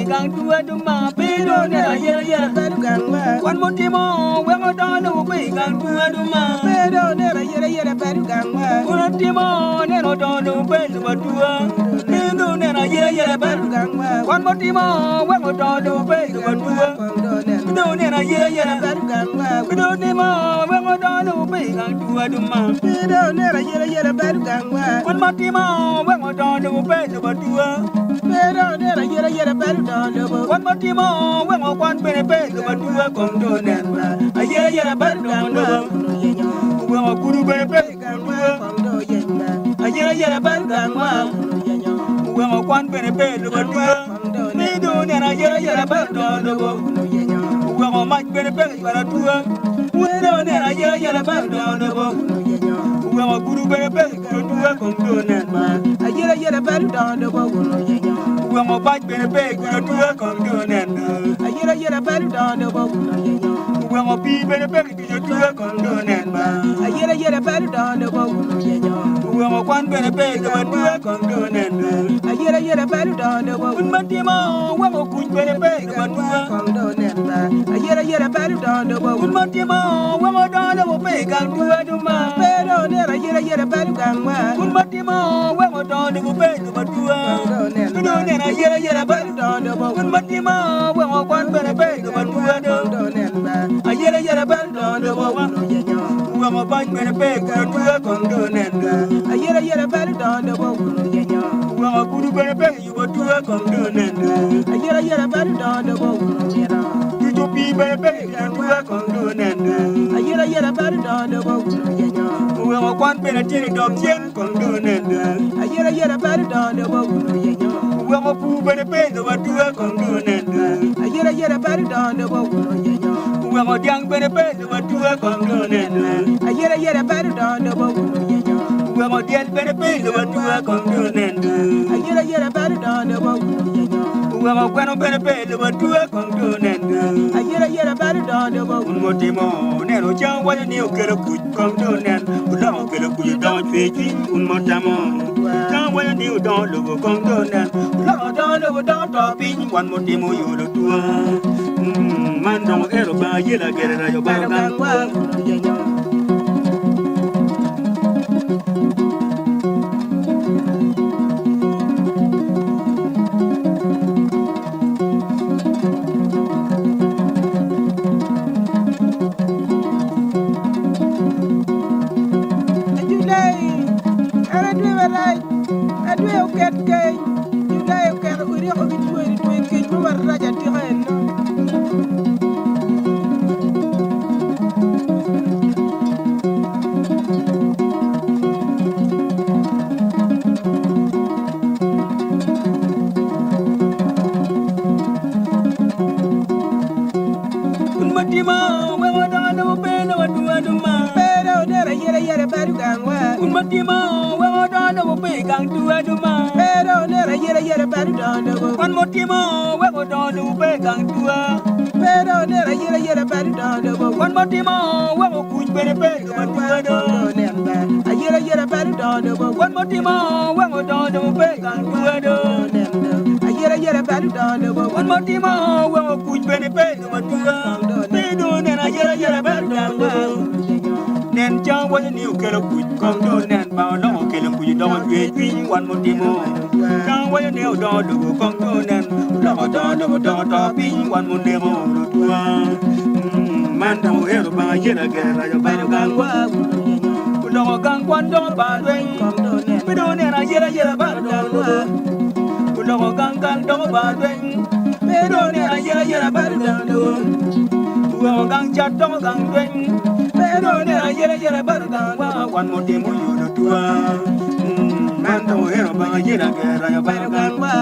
gang tuwa duma Bedo neno ayela yela bedo gang wa Kwan mutimo weko dongo lobo pe i gang tuwa duma Bedo neno ayela yela bedo gang wa Kun atimo neno dongo lobo pe i lobo atua Bedo neno ayela yela bedo gang wa Kwan mutimo weko dongo lobo pe i lobo atua Bedo neno ayela yela bedo gang wa Bedo timo weko dongo lobo pe i gang tuwa duma Bedo neno ayela yela bedo gang wa Kwan mutimo weko dongo lobo pe i lobo atua Kwan ma timo weko kwan bene pe lobo aduwa kong do nen ba ayela yela bal dongo lobo weko gudu bene pe aduwa ayela yela bal gangwa weko kwan bene pe lobo aduwa mi do nen ayela yela bal dongo lobo weko mac bene pe cwalo aduwa do nen ayela yela bal dongo lobo weko gudu bene pe Aduwa kong do nen ma. Ayela yela bal dongo lobo guno yenyo. Wango bac bene pe gudo aduwa kong do nen. Ayela yela bal dongo lobo guno yenyo. Wango pii bene pe kituco aduwa kong do nen ma. Ayela yela bal dongo lobo guno yenyo. Wango kwan bene pe lobo aduwa kong do nen. Ayela yela bal dongo lobo Un ma timo wango kuc bene pe lobo aduwa kong do nen ma. Ayela yela bal dongo lobo Un ma timo wango dongo lobo pe gang duwa duma. Pero nera yela yela bal gangwa. Un ma timo weko dongo lobo pe lobo aduwa. Bedo nena yela yela bal Un ma timo weko kwan bene pe lobo aduwa do. Ayela yela bal dongo lobo wa. Weko bac bene pe gudo aduwa kong do nen. Ayela yela bal dongo lobo Weko gudu bene pe kiyubo aduwa kong do nen. Ayela yela bal dongo lobo Tuco pii bene pe kituco aduwa kong do nen. Ayela yela bal dongo lobo Weko kwan bene tye ni dok cen kong do nen. Ayela yela bal dongo lobo Weko pur bene pe lobo aduwa kong do nen. Ayela yela bal dongo lobo Weko dyang bene pe lobo aduwa kong do nen. Ayela yela bal dongo lobo Weko dyel bene pe lobo aduwa kong do nen. Ayela yela bal dongo lobo Weko gweno bene pe lobo aduwa kong do nen. Ayela yela bal dongo lobo Un mutimo neno cam waco ni okelo kuc kong do nen. Oloko okelo kuc odongo cwer cwiny un mutamo. Cam waco ni odongo lobo kong do nen. Oloko odongo lobo dongo to piny wan mutimo yolo tua. Mm, man dong ero banga yela gere rayo baro gang kwa. Julai en adwe marac, adwe oket keny, Julai oketo oryeko ki tweri twe kec mo marac atika eno. Un matimo weko dongo lobo pe lobo aduwa duma. Pero nera yere yere bedo gangwa. Un matimo weko dongo lobo pe gang duwa duma. Pero nera yere yere bedo dongo lobo. Wan mutimo weko dongo lobo pe gang duwa. Pero nera yere yere bedo dongo lobo. Wan mutimo weko kuc bene pe lobo aduwa do. Ayere yere bedo dongo lobo. Wan mutimo weko dongo lobo pe gang duwa do. Ayere yere bedo dongo lobo. Wan mutimo weko kuc bene pe lobo aduwa. Bedo neno ayere yere bedo dongo lobo. Nen cam waco ni okelo kuc kong do nen ba olongo okelo kuc odongo cwer cwiny wan mutimo. Cam waco ni odongo lobo kong do nen oloko dongo lobo dongo to piny wan muneko lutwa. Mm, man dong oero banga yela gere raco bedo gang wa. Oloko gang kwan dongo ba lweny. Bedo nen ayela yela ba dongo lobo. Oloko gang kal dongo ba lweny. Bedo nen ayela yela ba dongo lobo. Weko gang cat dongo gang lweny. Bedo nen ayela yela ba gang wa wan mutimo yudo twa. Mm, man dong oero banga yela gere raco bedo gang wa.